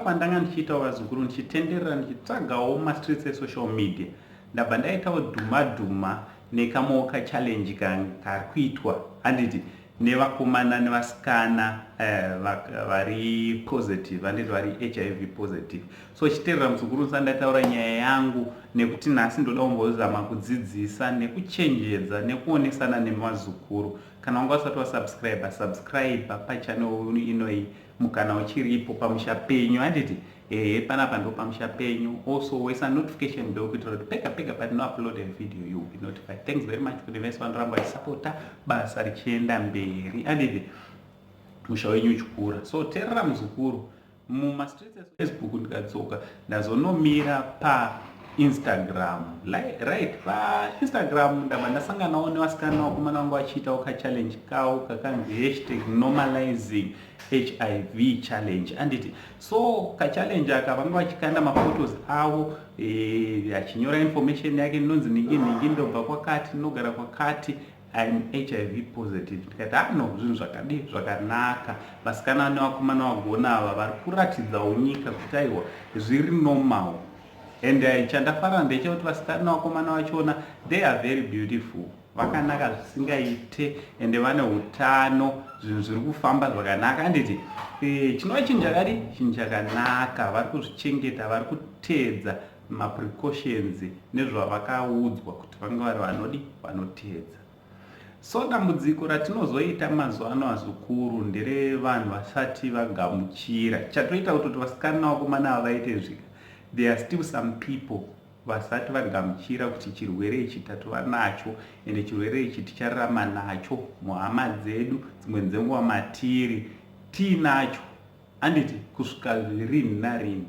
Kwandanga ndichiitawo, vazukuru, ndichitenderera, ndichitsvagawo mumastreets esocial media, ndabva ndaitawo dhuma dhuma nekamowo kachallenge kari kuitwa, handiti, nevakomana nevasikana vari positive, handiti, vari HIV positive. So chiteerera, muzukuru, ndisandataura nyaya yangu, nekuti nhasi ndoda kumbozama kudzidzisa nekuchenjedza nekuonesana nemazukuru. Kana wanga usati wasubscribe, subscribe pachannel inoi mukana uchiripo, pamusha penyu, handiti? Ehe, panapa ndo pamusha penyu. Also waisa notification bell kuitira kuti pega pega patinoupload a video, you will be notified. Thanks very much kune vese vanoramba vachisapota basa richienda mberi, handiti, musha wenyu uchikura. So teerera, muzukuru, mumastreets eFacebook ndikadzoka, ndazonomira paInstagram, right? PaInstagram ndabva ndasanganawo nevasikana nevakomana vangu vachiitawo kachallenge kavo kakanzi #NormalizingHIVChallenge, handiti? So kachallenge aka vanga vachikanda maphotos avo, achinyora information yake, ndinonzi nhingi nhingi, ndobva kwakati, ndinogara kwakati, I'm HIV positive. Ndikati, ano ah, zvinhu zvakadi zvakanaka, vasikana nevakomana vagona ava, vari kuratidzawo nyika kuti aiwa, zviri normal. And chandafara ndechekuti vasikana nevakomana vachona, they are very beautiful, vakanaka zvisingaite, ende vane utano, zvinhu zviri kufamba zvakanaka, handiti? Chinova chinhu chakadi, chinhu chakanaka. Vari kuzvichengeta, vari kuteedza maprecautions nezvavakaudzwa kuti vange vari vanodi vanoteedza. So dambudziko ratinozoita mazuva ano, azukuru, nderevanhu vasati vagamuchira. Chatoita kutoti vasikana navakomana ava vaite zvika, there are still some people vasati vagamuchira kuti chirwere ichi tatova nacho, ende chirwere ichi tichararama nacho muhama dzedu, dzimwe dzenguva matiri tiinacho, handiti, kusvika rini narini.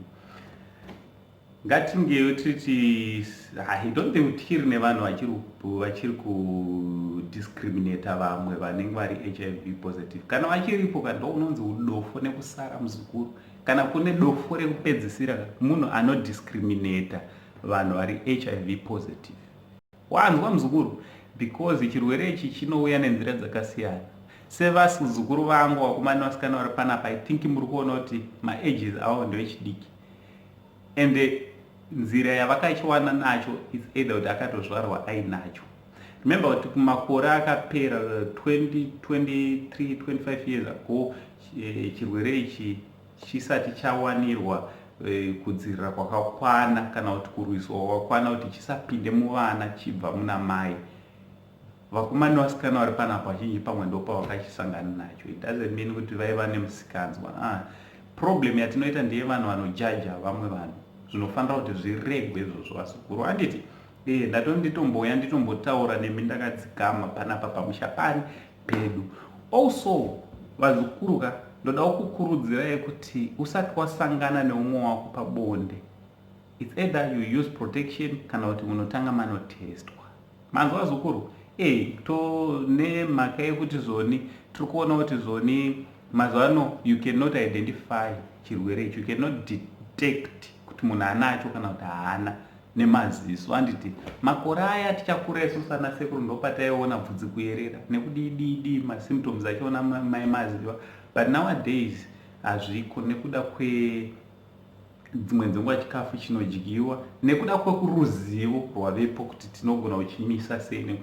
Ngatingewo titi, I don't think tichiri nevanhu vachiri kudiscriminata vamwe vanenge vari HIV positive. Kana vachiripo, ka, ndo unonzi udofo nekusara, muzukuru. Kana kune dofo rekupedzisira, munhu anodiscriminata vanhu vari HIV positive, wanzwa, muzukuru? Because chirwere ichi chinouya nenzira dzakasiyana. Sevazukuru vangu, vakomana nevasikana vari panapa, I think muri kuona kuti maages avo ndevechidiki, and nzira yavakachiwana nacho is either kuti akatozvarwa ainacho. Remember kuti kumakore akapera, 20, 23, 25 years ago, chirwere ichi chisati chawanirwa kudzivirira kwakakwana kana kuti kurwiswa kwakakwana kuti chisapinde muvana chibva muna mai, vakomana nevasikana vari panapa vazhinji pamwe ndopavakachisangana nacho. It doesn't mean kuti vaiva nemusikanzwa. Ah, problem yatinoita ndeyevanhu vanojaja vamwe vanhu. Zvinofanira kuti zviregwe izvozvo, vazukuru, handiti? Ndato nditomboya nditombotaura nemi ndakadzikama panapa pamusha pani pedu. Also, vazukuru ka, ndoda kukurudzirai kuti usati wasangana neumwe wako pabonde, it's either you use protection kana kuti unotanga manotestwa. Manzwa, vazukuru? To nemhaka yekuti zoni tiri kuona kuti zoni mazuva ano you cannot identify chirwere ichi, you cannot detect kuti munhu anacho kana kuti haana nemaziso, handiti? Makore aya tichakura isusu ana sekuru, ndopataiona bvudzi kuyerera nekudididi, masymptoms achiona mai maziva. But nowadays hazviko, nekuda kwe dzimwe dzenguva chikafu chinodyiwa, nekuda kwekuruzivo rwavepo kuti tinogona kuchimisa sei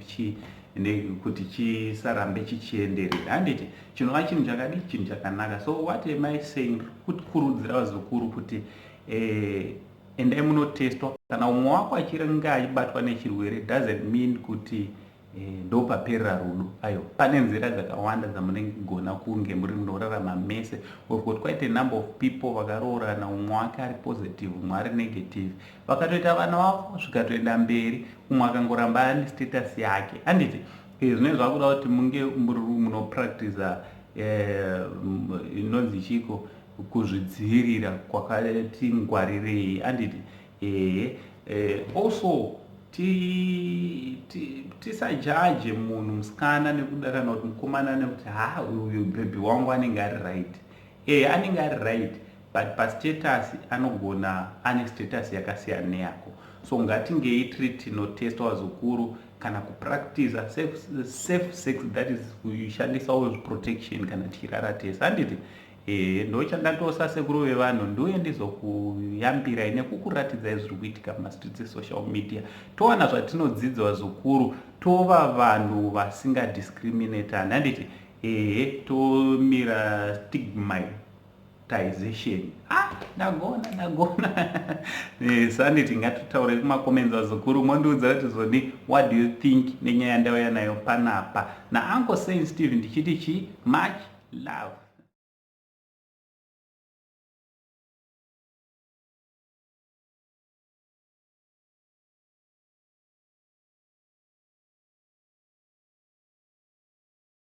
nekuti chisarambe chichienderera, handiti? Chinova chinhu chakadi, chinhu chakanaka. So what am I saying? Kukurudzira vazukuru kuti endai munotestwa. Kana umwe wako achinge achibatwa nechirwere, doesn't mean kuti ndopaperera rudo. Ayo, pane nzira dzakawanda dzamunogona kunge muri munorarama mese. We've got quite a number of people vakaroorana, umwe wake ari positive, umwe ari negative, vakatoita vana vavo, zvikatoenda mberi, umwe akangoramba ane status yake, handiti? Zvinenge zvakuda kuti munge munopractiza inonzi chiko, kuzvidzivirira kwakati ngwarirei, handiti? Ehe. Also tisajaje munhu musikana nekuda kana kuti mukomana nekuti, ha, uyu baby wangu anenge ari right. Anenge ari right, but pastatus anogona ane status yakasiyana neyako. So ngatingei tiri tinotestwa, vazukuru, kana kupractiza safe sex, that is kushandisawo protection kana tichirara tese, handiti? Ehe, ndochandatosa sekuru vevanhu, ndiuye ndizokuyambirai nekukuratidzai zviri kuitika mumastreets esocial media. Towana zvatinodzidza vazukuru, tova vanhu vasingadiscriminatani, handiti? Ehe, tomira stigmatization. Ah, ndagona, ndagona. Sanditi ngatitaure kumacomments, vazukuru, mondiudza kuti zoni, what do you think nenyaya yandauya nayo panapa naUncle Saint Steve? Ndichiti chi much love.